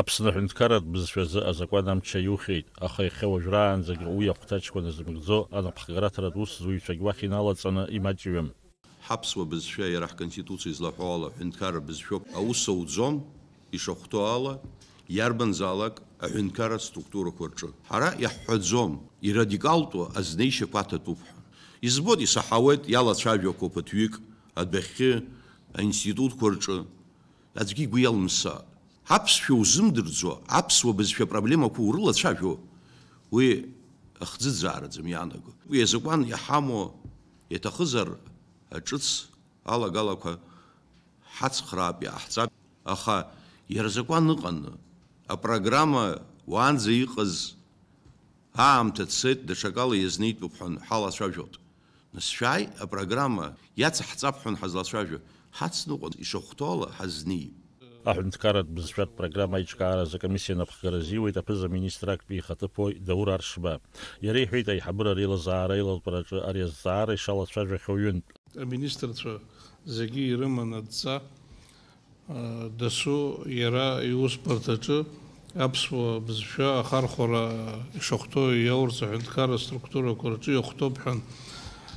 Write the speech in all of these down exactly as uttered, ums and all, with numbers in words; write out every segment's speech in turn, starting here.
Аԥсны аҳәынҭқарратә бызшәа азы азакәан амч аиухьеит, аха иахьа уажәраанӡагьы уи ахәҭаҷқәа назмыгӡо анапхгараҭаратә усзуҩцәагь уахь иналаҵаны имаҷҩым. Ҳаԥсуа бызшәа иара ҳконституциа излаҳәо ала аҳәынҭқарратә бызшәоуп, аус ауӡом, ишахәҭоу ала, иарбанзаалак аҳәынҭқарратә структурақәа рҿы. Ҳара иаҳҳәаӡом, ирадикалтәу азнеишьақәа аҭатәуп ҳәа. Избоит, исаҳауеит, иалацәажәақәоу ԥыҭҩык адәахьы аинститутқәа рҿы. Аӡәгьы игәы иалымсааит. Аԥсшәа узымдырӡо, аԥсуа бызшәа проблемақәа урылацәажәо, уи ахӡыӡаараӡам иаанаго. Уи азакәан иҳамоу, иаҭахызар, аҿыц алагалақәа ҳацхраап, иааҳҵап. Аха иара азакәан ыҟаны, апрограмма уаанӡа иҟаз аамҭа цеит, даҽакала иазнеитәуп ҳәа ҳалацәажәот. Нас шәааи, апрограмма иацаҳҵап ҳәа ҳазлацәажәо, ҳацныҟәон, ишахәҭоу ала ҳазнеип. Аҳәынҭқарратә бызшәатә программа аиҿкааразы акомиссиа напхгара азиуеит аԥыза-министр актәи ихаҭыԥуаҩ Даур Аршба. Иара иҳәеит, аиҳабыра реилазаара аилатәараҿы ари азҵаара ишалацәажәахьоу ҩынтә. Аминистрцәа зегьы ирыман адҵа, а, дасу иара иусбарҭаҿы аԥсуа бызшәа ахархәара ишахәҭоу иаурц аҳәынҭқарра структурақәа рҿы иахәҭоуп ҳәа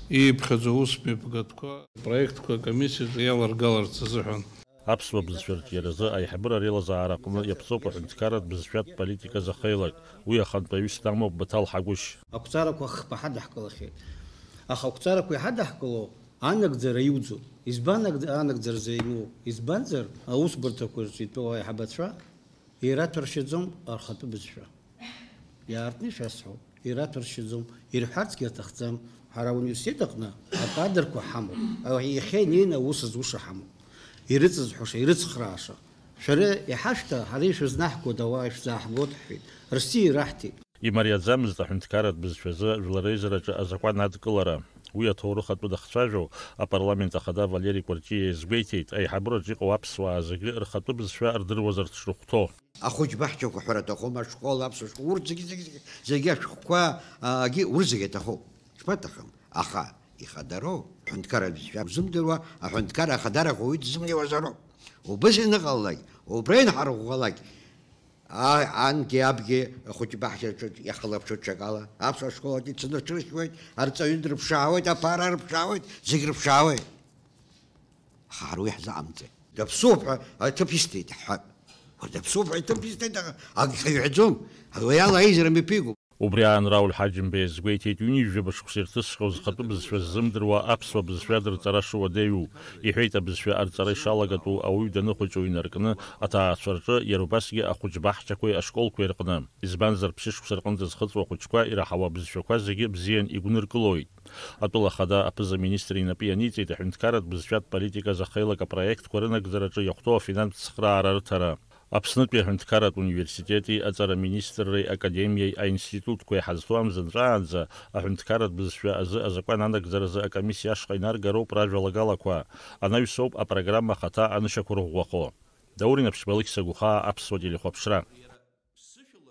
ииԥхьаӡо аусмҩаԥгатәқәа, проектқәа акомиссиаҿы иаларгаларц азыҳәан. Аԥсуа бызшәа арҿиаразы аиҳабыра реилазаара аҟны иаԥҵоуп аҳәынҭқарратә бызшәатә политика зхеилак. Уи ахантәаҩыс дамоуп Баҭал Ҳагәышь. Ақәҵарақәа хԥа ҳадаҳкылахьеит. Аха ақәҵарақәа иҳадаҳкыло анагӡара иуӡом. Избан аг-, анагӡаразы иану? Избанзар, аусбарҭақәа рҿы итәоу аиҳабацәа ираҭәаршьаӡом рхатәы бызшәа. Иаартны ишәасҳәо, ираҭәаршьаӡом, ирҳәарцгьы аҭахӡам. Ҳара ауниверситет аҟны акадрқәа ҳамоуп. Иахьа инеины аус зуша ҳамоуп. Ирыҵызҳәаша, ирыцхрааша. Шәара иҳашәҭа, ҳара ишәызнаҳгода, ауаа ишәзааҳгоит, ҳҳәеит. Рсиа ираҳҭеит. Имариаӡамызт аҳәынҭқарратә бызшәазы ажәлар реизараҿы азакәан адкылара. Уи аҭоурых атәы дахцәажәо, апарламент ахада Валери Кәарҷиа иазгәеиҭеит, аиҳабыраҿ иҟоу аԥсуаа зегьы рхатәы бызшәа рдыруазарц шрыхәҭоу. Ахәыҷ баҳчақәа ҳәара аҭахума, ашкол, аԥсуа школ, урҭ зегьы, зегьы, зегьы, зегьы ашәҟәқәа, агьы, урҭ зегьы аҭахуп. Шԥаҭахым? Аха ихадароу, аҳәынҭқарра бызшәа узымдыруа, аҳәынҭқарра ахадарақәа уи дзымнеиуазароуп. Убыс ианыҟалалак, убра ианҳарӷәӷәалак, а-, ангьы абгьы ахәыҷ баҳчаҿы иахылаԥшуеит ҽакала, аԥсуа школаҿ ицаны рҽырхьуеит, арҵаҩы дрыԥшаауеит, аԥара рыԥшаауеит, зегь рыԥшаауеит. Аха ҳара уи ҳзаҟамҵеит. Даԥсуоуп ҳәа аҭыԥ исҭеит ҳҳәап. Уара даԥсуоуп ҳәа иҭыԥ исҭеит, аха агхаҩ ҳәаӡом. Уи ала аизара мҩаԥигоуп. Убри аан Рауль Ҳаџьымба иазгәеиҭеит, ҩынҩажәаба шықәса ирҭысхьоу зхатәы бызшәа ззымдыруа аԥсуа бызшәа адырҵара шуадаҩу. Иҳәеит, абызшәа арҵара ишалагатәу ауаҩы даныхәыҷу инаркны, аҭаацәа рҿы иара убасгьы ахәыҷ баҳчақәеи ашколқәеи рҟны. Избанзар, ԥшьышықәса рҟынӡа зхыҵуа ахәыҷқәа ираҳауа абызшәақәа зегьы бзиан игәныркылоит. Атәыла ахада аԥыза-министр инапы ианиҵеит аҳәынҭқарратә бызшәатә политика зхеилак апроектқәа рынагӡараҿы иахәҭоу афинанстә цхыраара рыҭара. Аԥснытәи аҳәынҭқарратә университети аҵара министрреи академиеи аинститутқәеи ҳазҭоу амзанҵәаанӡа аҳәынҭқарратә бызшәа азы азакәан анагӡаразы акомиссиа ашҟа инаргароуп ражәалагалақәа, анаҩсоуп апрограмма ахаҭа анышьақәырӷәӷәахо. Даур Инаԥшьба, Алықьса Гәыхаа, Аԥсуа телехәаԥшра.